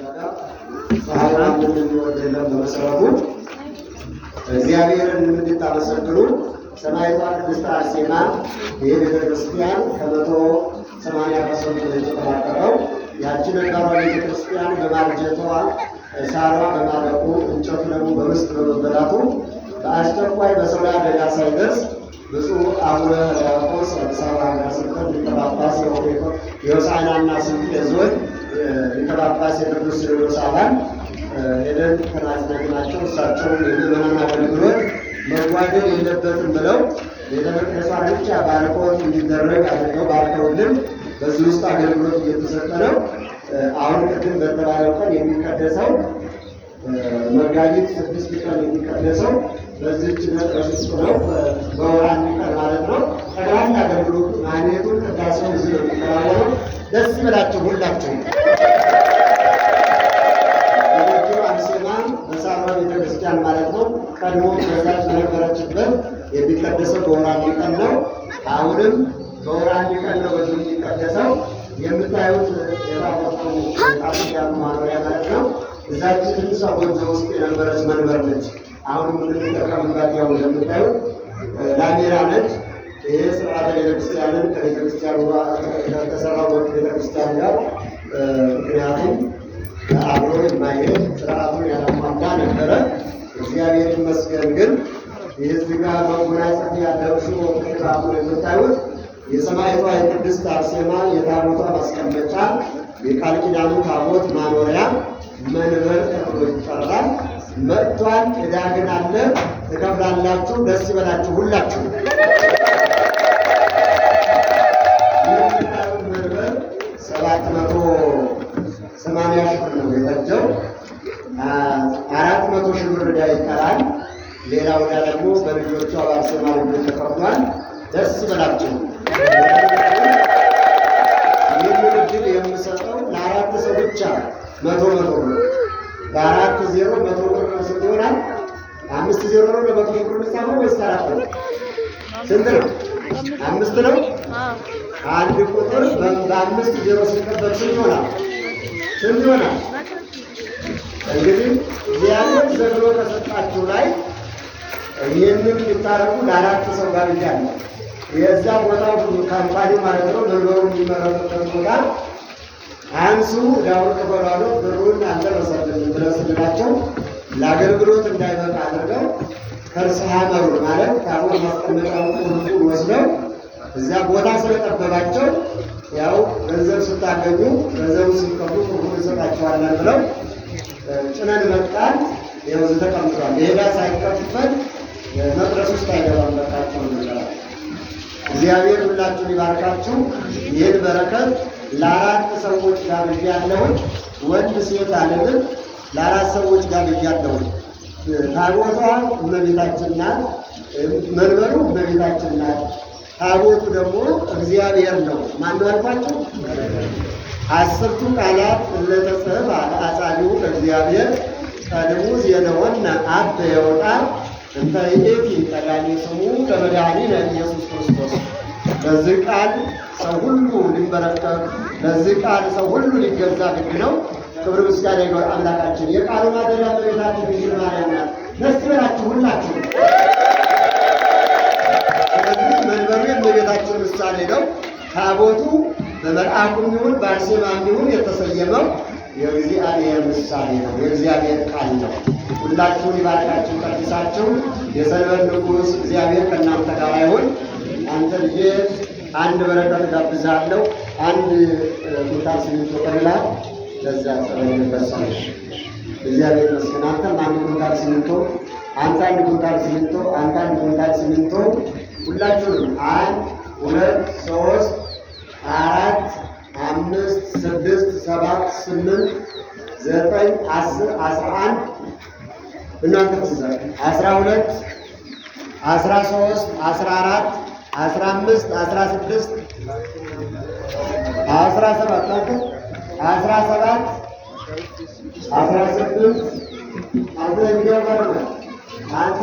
ፀሐይ ማንም የሚወድ የለም። በመሰረቱ እግዚአብሔርን እንድታመሰግኑ ሰማዕቷ ቅድስት አርሴማ ይህ ቤተክርስቲያን ከ180% ነው የተጠናቀቀው። ያቺ ነባሯ ቤተክርስቲያን በማርጀቷ፣ ሳሯ በማለቁ፣ እንጨቱ ደግሞ በምስጥ በመበላቱ በአስቸኳይ በሰው ላይ አደጋ ሳይደርስ ብፁዕ አቡነ ሕርያቆስ የአዲስ አበባ ሀገረ ስብከት ሊቀ ጳጳስ፣ የሆሳዕናና ስልጤ ዞን ሊቀ ጳጳስ፣ የቅዱስ ሲኖዶስ አባል ሄደን ተናጽነግናቸው እሳቸውን የምዕመናን አገልግሎት መጓደል የለበትም ብለው ቤተ መቅደሷን ብቻ ባርኮት እንዲደረግ አድርገው ባርከውልን በዚህ ውስጥ አገልግሎት እየተሰጠ ነው። አሁን ቅድም በተባለው ቀን የሚቀደሰው መጋቢት 6 ቀን የሚቀደሰው በዚህች መቅደስ ውስጥ ነው። በወር አንድ ቀን ማለት ነው። ጠቅላላ አገልግሎቱ ማህሌቱን፣ ቅዳሴውን እዚህ ነው የሚከናወነው። ደስ ይበላችሁ ሁላችሁ። በጎጆ አርሴማ በሳሯ ቤተክርስቲያን ማለት ነው። ቀድሞ በዛች በነበረችበት የሚቀደሰው በወር አንድ ቀን ነው። አሁንም በወር አንድ ቀን ነው በዚህ የሚቀደሰው። የምታዩት የታቦቱ ቃል ማኖሪያ ማለት ነው። እዛች ትንሿ ጎጆ ውስጥ የነበረች መንበር ነች። አሁን የምንጠቀምባት ያው እንደምታዩት ላሜራ ነች። ይህ ስርዓተ ቤተክርስቲያንን ከቤተክርስቲያኑ ከተሰራው ቤተክርስቲያን ጋር ምክንያቱም አብሮ የማይሄድ ስርዓቱን ያላሟላ ነበረ። እግዚአብሔር ይመስገን ግን ይህ እዚህ ጋር መጎናጸፊያ ለብሶ ተሸፋፍኖ የምታዩት የሰማዕቷ የቅድስት አርሴማ የታቦቷ ማስቀመጫ የቃል ኪዳኑ ታቦት ማኖሪያ መንበር ተብሎ ይጠራል። መጥቷል። ዕዳ ግን አለ፣ ትከፍላላችሁ። ደስ ይበላችሁ ሁላችሁ። የምታዩት መንበር 780 ሺህ ብር ነው የፈጀው። 400 ሺህ ብር ዕዳ ይቀራል። ሌላው ዕዳ ደግሞ በልጆቿ በአርሴማ ልጆች ተከፍሏል። ደስ ይበላችሁ። ይህንን እድል የምሰጠው ለአራት ሰው ብቻ 100 100 ብር በአራት ዜሮ 100 ብር ስንት ይሆናል? አምስት ዜሮ ነው ለ100 ሺህ ብር የሚጻፈው ወይስ አራት ነው? ስንት ነው? አምስት ነው። አንድ ቁጥር በአምስት ዜሮ ሲከበብ ስንት ይሆናል? ስንት ይሆናል? እንግዲህ እግዚአብሔር ዘግሎ ከሰጣችሁ ላይ ይህንን የምታደርጉ ለአራት ሰው ጋብዣለሁ። የዛ ቦታው company ማለት ነው። መንበሩ የሚመረጥበት ቦታ አንሱ ዕዳውን ክፈሉ አሉ። ብሩን አልደረሰልንም ብለን ስንላቸው ለአገልግሎት እንዳይበቃ አድርገው ከርሰ ሐመሩን ማለት ታቦት ማስቀመጫውን ቁልፉን ወስደው እዛ ቦታ ስለጠበባቸው ያው ገንዘብ ስታገኙ ገንዘቡ ሲከፍሉ ቁልፉን እንሰጣቸዋለን ብለው ጭነን መጣን። ይኸው እዚህ ተቀምጧል። ሌላ ሳይከፈል መቅደስ ውስጥ አይገባም። በቃቸው ነው። እግዚአብሔር ሁላችሁን ይባርካችሁ። ይህን በረከት ለአራት ሰዎች ጋብዣለሁኝ። ወንድ ሴት አልልም። ለአራት ሰዎች ጋብዣለሁኝ። ታቦቷ እመቤታችን ናት። መንበሩ እመቤታችን ናት። ታቦቱ ደግሞ እግዚአብሔር ነው። ማነው አልኳችሁ? አስርቱ ቃላት እለተጽሕፈ አጻቢሁ ለእግዚአብሔር ቀድሙ ዜነወነ አበ የወጣ እንተ ይእቲ ቀዳሚ ስሙ ለመድኃኒነ ኢየሱስ ክርስቶስ። በዚህ ቃል ሰው ሁሉ ሊንበረከክ፣ በዚህ ቃል ሰው ሁሉ ሊገዛ ግድ ነው። ክብር ምስጋና ይግባው አምላካችን። የቃሉ ማደሪያ እመቤታችን ድንግል ማርያም ናት። ደስ ይበላችሁ ሁላችሁ። ስለዚህ መንበሩ የእመቤታችን ምሳሌ ነው። ታቦቱ በመልአኩም ይሁን በአርሴማም ይሁን የተሰየመው የእግዚአብሔር ምሳሌ ነው። የእግዚአብሔር ቃል ነው። ሁላችሁን ይባርካችሁ፣ ቀድሳችሁ። የሰንበት ንጉሥ እግዚአብሔር ከእናንተ ጋር ይሁን። አንተ ልጄ አንድ በረከት ጋብዛለሁ። አንድ ኩንታል ሲሚንቶ ቀልላ ለዛ ጸበል ይፈሳል። እግዚአብሔር ይመስገን። አንተም አንድ ኩንታል ሲሚንቶ፣ አንተ አንድ ኩንታል ሲሚንቶ፣ አንተ አንድ ኩንታል ሲሚንቶ፣ ሁላችሁንም አንድ፣ ሁለት፣ ሶስት፣ አራት፣ አምስት፣ ስድስት፣ ሰባት፣ ስምንት፣ ዘጠኝ፣ 10፣ 11፣ እናንተ 12፣ 13፣ 14፣ 15፣ 16፣ 17፣ አንተ 17፣ 18፣ አንተ የሚገባ አንተ።